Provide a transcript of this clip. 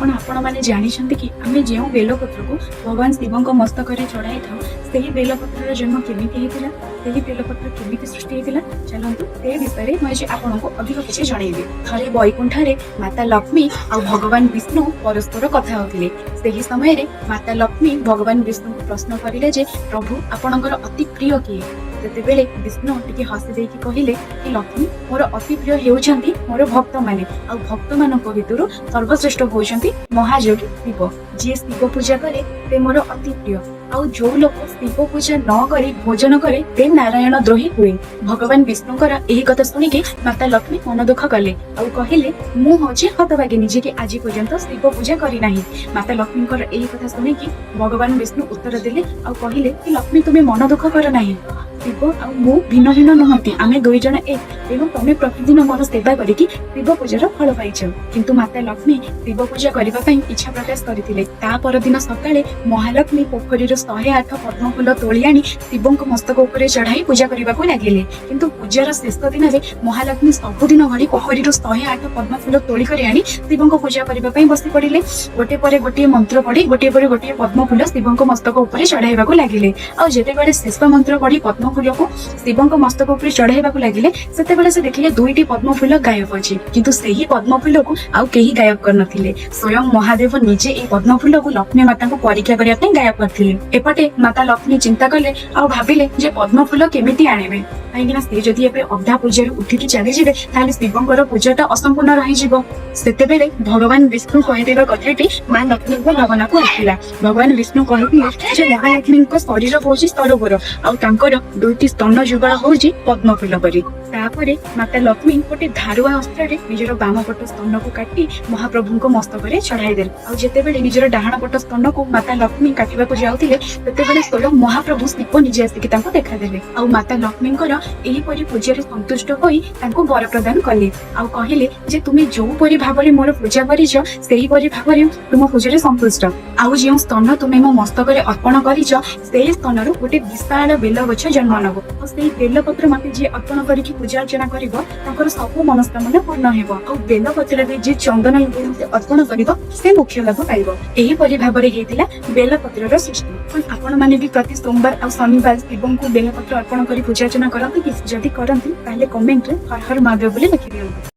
କଣ ଆପଣମାନେ ଜାଣିଛନ୍ତି କି, ଆମେ ଯେଉଁ ବେଲପତ୍ରକୁ ଭଗବାନ ଶିବଙ୍କ ମସ୍ତକରେ ଚଢ଼ାଇଥାଉ, ସେହି ବେଲପତ୍ରର ଜନ୍ମ କେମିତି ହେଇଥିଲା? ସେହି ବେଲପତ୍ର କେମିତି ସୃଷ୍ଟି ହେଇଥିଲା? ଚାଲନ୍ତୁ, ସେ ବିଷୟରେ ମୁଁ ଆଜି ଆପଣଙ୍କୁ ଅଧିକ କିଛି ଜଣେଇବି। ଥରେ ବୈକୁଣ୍ଠରେ ମାତା ଲକ୍ଷ୍ମୀ ଆଉ ଭଗବାନ ବିଷ୍ଣୁ ପରସ୍ପର କଥା ହେଉଥିଲେ। ସେହି ସମୟରେ ମାତା ଲକ୍ଷ୍ମୀ ଭଗବାନ ବିଷ୍ଣୁଙ୍କୁ ପ୍ରଶ୍ନ କରିଲେ ଯେ, ପ୍ରଭୁ, ଆପଣଙ୍କର ଅତି ପ୍ରିୟ କିଏ? ସେତେବେଳେ ବିଷ୍ଣୁ ଟିକେ ହସି ଦେଇକି କହିଲେ କି, ଲକ୍ଷ୍ମୀ, ମୋର ଅତି ପ୍ରିୟ ହେଉଛନ୍ତି ମୋର ଭକ୍ତମାନେ ଆଉ ଭକ୍ତମାନଙ୍କ ଭିତରୁ ସର୍ବଶ୍ରେଷ୍ଠ ହେଉଛନ୍ତି ମହାଯୋଗୀ ଶିବ। ଯିଏ ଶିବ ପୂଜା କରେ, ସେ ମୋର ଅତି ପ୍ରିୟ। ଆଉ ଯୋଉ ଲୋକ ଶିବ ପୂଜା ନ କରି ଭୋଜନ କରେ, ସେ ନାରାୟଣ ଦ୍ରୋହୀ ହୁଏ। ଭଗବାନ ବିଷ୍ଣୁଙ୍କର ଏହି କଥା ଶୁଣିକି ମାତା ଲକ୍ଷ୍ମୀ ମନ ଦୁଃଖ କଲେ ଆଉ କହିଲେ, ମୁଁ ହଉଛି ହତଭାଗିନୀ, ଯିଏକି ଆଜି ପର୍ଯ୍ୟନ୍ତ ଶିବ ପୂଜା କରିନାହିଁ। ମାତା ଲକ୍ଷ୍ମୀଙ୍କର ଏହି କଥା ଶୁଣିକି ଭଗବାନ ବିଷ୍ଣୁ ଉତ୍ତର ଦେଲେ ଆଉ କହିଲେ କି, ଲକ୍ଷ୍ମୀ, ତୁମେ ମନ ଦୁଃଖ କର ନାହିଁ। ଶିବ ଆଉ ମୁଁ ଭିନ୍ନ ଭିନ୍ନ ନୁହନ୍ତି, ଆମେ ଦୁଇ ଜଣ ଏକ। ତେଣୁ ତମେ ପ୍ରତିଦିନ ମୋର ସେବା କରିକି ଶିବ ପୂଜାର ଫଳ ପାଇଛ। କିନ୍ତୁ ମାତା ଲକ୍ଷ୍ମୀ ଶିବ ପୂଜା କରିବା ପାଇଁ ଇଚ୍ଛା ପ୍ରକାଶ କରିଥିଲେ। ତା ପରଦିନ ସକାଳେ ମହାଲକ୍ଷ୍ମୀ ପୋଖରୀରୁ 108 ପଦ୍ମ ଫୁଲ ତୋଳି ଆଣି ଶିବଙ୍କ ମସ୍ତକ ଉପରେ ଚଢାଇ ପୂଜା କରିବାକୁ ଲାଗିଲେ। କିନ୍ତୁ ପୂଜାର ଶେଷ ଦିନରେ ମହାଲକ୍ଷ୍ମୀ ସବୁଦିନ ଭଳି ପୋଖରୀରୁ 108 ପଦ୍ମ ଫୁଲ ତୋଳି କରି ଆଣି ଶିବଙ୍କ ପୂଜା କରିବା ପାଇଁ ବସି ପଡିଲେ। ଗୋଟିଏ ପରେ ଗୋଟିଏ ମନ୍ତ୍ର ପଢି ଗୋଟିଏ ପରେ ଗୋଟିଏ ପଦ୍ମ ଫୁଲ ଶିବଙ୍କ ମସ୍ତକ ଉପରେ ଚଢାଇବାକୁ ଲାଗିଲେ। ଆଉ ଯେତେବେଳେ ଶେଷ ମନ୍ତ୍ର ପଢି ପଦ୍ମ ଫୁଲକୁ ଶିବଙ୍କ ମସ୍ତକ ଉପରେ ଚଢାଇବାକୁ ଲାଗିଲେ, ସେତେବେଳେ ସେ ଦେଖିଲେ ଦୁଇଟି ପଦ୍ମ ଫୁଲ ଗାୟବ ଅଛି। କିନ୍ତୁ ସେହି ପଦ୍ମ ଫୁଲକୁ ଆଉ କେହି ଗାୟବ କରିନଥିଲେ। ସ୍ୱୟଂ ମହାଦେବ ନିଜେ ଏହି ପଦ୍ମ ଫୁଲକୁ ଲକ୍ଷ୍ମୀ ମାତାଙ୍କୁ ପରୀକ୍ଷା କରିବା ପାଇଁ ଗାୟବ କରିଥିଲେ। ଏପଟେ ମାତା ଲକ୍ଷ୍ମୀ ଚିନ୍ତା କଲେ ଆଉ ଭାବିଲେ ଯେ ପଦ୍ମ ଫୁଲ କେମିତି ଆଣିବେ, କାହିଁକି ନା ସେ ଯଦି ଏବେ ଅଧା ପୂଜାରୁ ଉଠିକି ଚାଲିଯିବେ, ତାହେଲେ ଶିବଙ୍କର ପୂଜାଟା ଅସମ୍ପୂର୍ଣ୍ଣ ରହିଯିବ। ସେତେବେଳେ ଭଗବାନ ବିଷ୍ଣୁ କହିଥିବା କଥାଟି ମା ଲକ୍ଷ୍ମୀଙ୍କ ଭାବନାକୁ ଆସିଲା। ଭଗବାନ ବିଷ୍ଣୁ କହିଥିଲେ ଯେ ମହାଲକ୍ଷ୍ମୀଙ୍କ ଶରୀର ହଉଛି ସରୋବର ଆଉ ତାଙ୍କର ଦୁଇଟି ସ୍ତନ ଯୁଗଳ ହଉଛି ପଦ୍ମ ଫୁଲ ପରି। ତାପରେ ମାତା ଲକ୍ଷ୍ମୀ ଗୋଟେ ଧାରୁଆ ଅସ୍ତ୍ରରେ ନିଜର ବାମ ପଟ ସ୍ତନକୁ କାଟି ମହାପ୍ରଭୁଙ୍କ ମସ୍ତକରେ ଚଢାଇ ଦେଲେ। ଆଉ ଯେତେବେଳେ ନିଜର ଡାହାଣ ପଟ ସ୍ତନକୁ ମାତା ଲକ୍ଷ୍ମୀ କାଟିବାକୁ ଯାଉଥିଲେ, ସେତେବେଳେ ସ୍ୱୟଂ ମହାପ୍ରଭୁ ଶିବ ନିଜେ ଆସିକି ତାଙ୍କୁ ଦେଖାଦେଲେ ଆଉ ମାତା ଲକ୍ଷ୍ମୀଙ୍କର ଏହିପରି ପୂଜାରେ ସନ୍ତୁଷ୍ଟ ହୋଇ ତାଙ୍କୁ ବର ପ୍ରଦାନ କଲେ ଆଉ କହିଲେ ଯେ ତୁମେ ଯୋଉପରି ଭାବରେ ମୋର ପୂଜା କରିଛ, ସେହିପରି ଭାବରେ ତୁମ ପୂଜାରେ ସନ୍ତୁଷ୍ଟ। ଆଉ ଯେଉଁ ସ୍ତନ ତୁମେ ମୋ ମସ୍ତକରେ ଅର୍ପଣ କରିଛ, ସେହି ସ୍ତନରୁ ଗୋଟେ ବିଶାଳ ବେଲ ଗଛ ଜନ୍ମ ନେବ ଆଉ ସେଇ ବେଲପତ୍ର ମତେ ଯିଏ ଅର୍ପଣ କରିକି ପୂଜା ଅର୍ଚ୍ଚନା କରିବ, ତାଙ୍କର ସବୁ ମନସ୍କାମନା ପୂର୍ଣ୍ଣ ହେବ। ଆଉ ବେଲପତ୍ରରେ ଯିଏ ଚନ୍ଦନ ଲଗେଇ ଅର୍ପଣ କରିବ, ସେ ମୋକ୍ଷ ଲାଭ ପାଇବ। ଏହିପରି ଭାବରେ ହେଇଥିଲା ବେଲପତ୍ରର ସୃଷ୍ଟି। ଆପଣ ମାନେ ବି ପ୍ରତି ସୋମବାର ଆଉ ଶନିବାର ଶିବଙ୍କୁ ବେଲପତ୍ର ଅର୍ପଣ କରି ପୂଜା ଅର୍ଚ୍ଚନା କରନ୍ତି କି? ଯଦି କରନ୍ତି, ତାହେଲେ କମେଣ୍ଟରେ ହର ହର ମହାଦେବ ବୋଲି ଲେଖିଦିଅନ୍ତୁ।